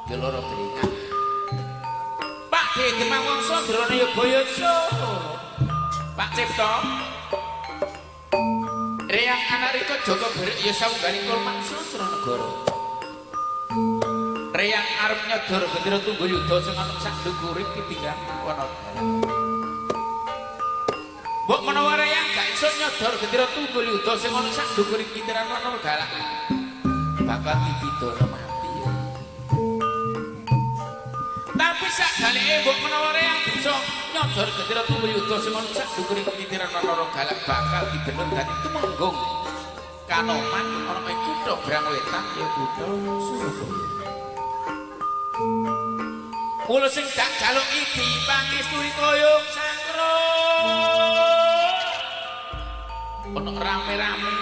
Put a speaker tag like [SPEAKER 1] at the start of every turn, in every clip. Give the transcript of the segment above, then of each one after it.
[SPEAKER 1] Ya lara beringan. Pak D Demang Wangsa Drona Yoga. Pak Cipto. Reyang Anarika Joko Berik ya saunggaling Kulmaksa Suranegara. Reyang arep nyodor gendera tunggul yuda sing ana sak ndukure ketinggalan wana dalan. Mbok menawa Reyang gak iso nyodor gendera tunggul yuda sing ana sak ndukure kintiran wana galak. Bakal dipidana mati ya. Tapi sak balike mbok menawa Reyang bisa nyodor gendera tunggul yuda sing ana sak ndukure kintiran wana galak bakal dibenut dadi tumenggung Kanoman ana ing kutha Brangwetan ya kutha Surabaya. Mula sing tak jaluki dipangesturi koyong sangro. Ono rame-rame.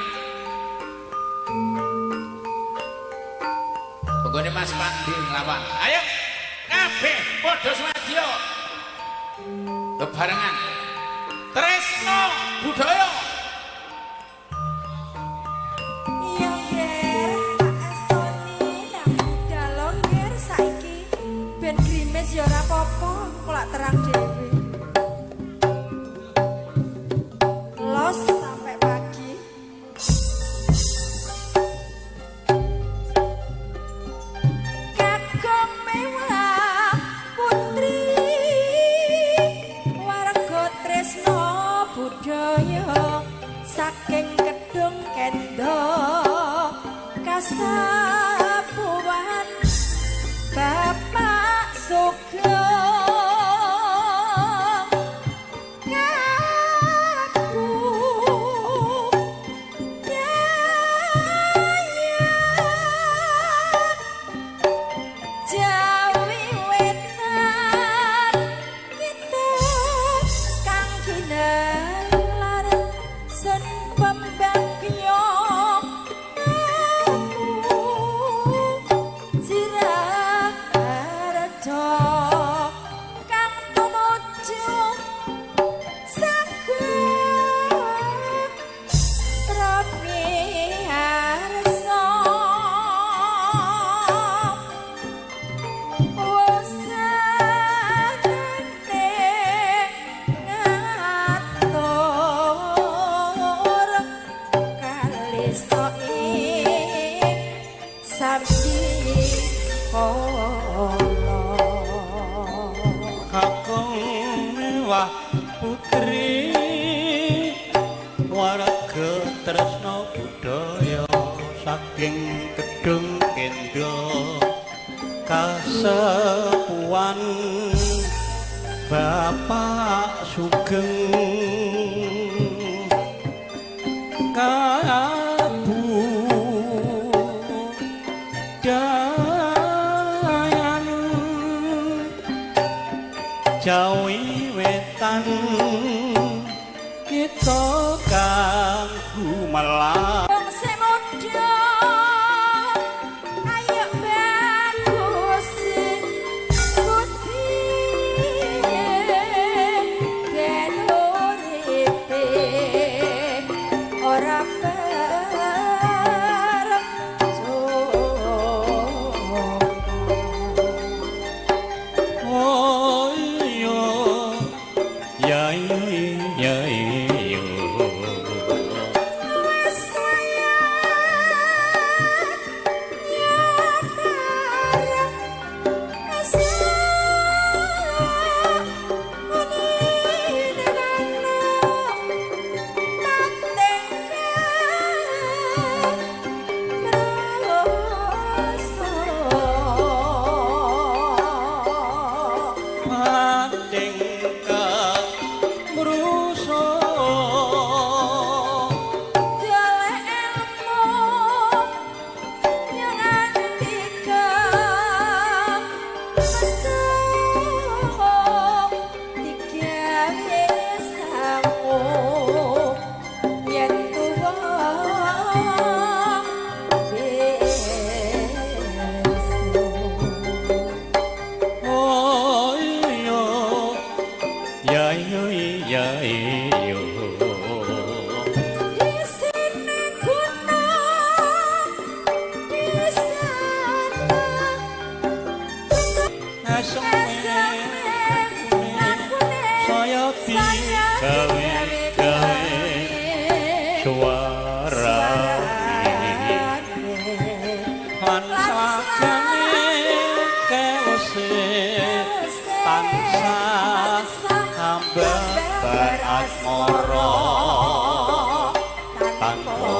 [SPEAKER 1] Pokoknya Mas Pandi nglawan. Ayo kabeh padha swadya. Bebarengan. Tresno budaya.
[SPEAKER 2] Iya, Ger, Pak Estoni nang budal lho, Ger, saiki ben grimis ya ora apa-apa, kok lak terang dhewe. Los sampai pagi. Kakung mewah putri warga tresno budaya saking Kedung Kendo Kasapuan Bapak Sugeng Kabu Yayan Jawi Wetan kita kang ginelar sun pembagyo Jiraharjo kang tumuju saged tramiharsa Wasanane ngatur kalista ing sambi kala.
[SPEAKER 3] Kakung mewah putri warga tresna budaya saking Kedung Kendo Kasepuan Bapak Sugeng Kabu Dayan Jawi Wetan kita kang gumelar.
[SPEAKER 2] Wong sing muda ayo bagus budi ben uripe ora percuma.
[SPEAKER 3] Oh iya ya iya iya.
[SPEAKER 2] Wis
[SPEAKER 3] Sajane kewese tansah ambebar asmara tanpa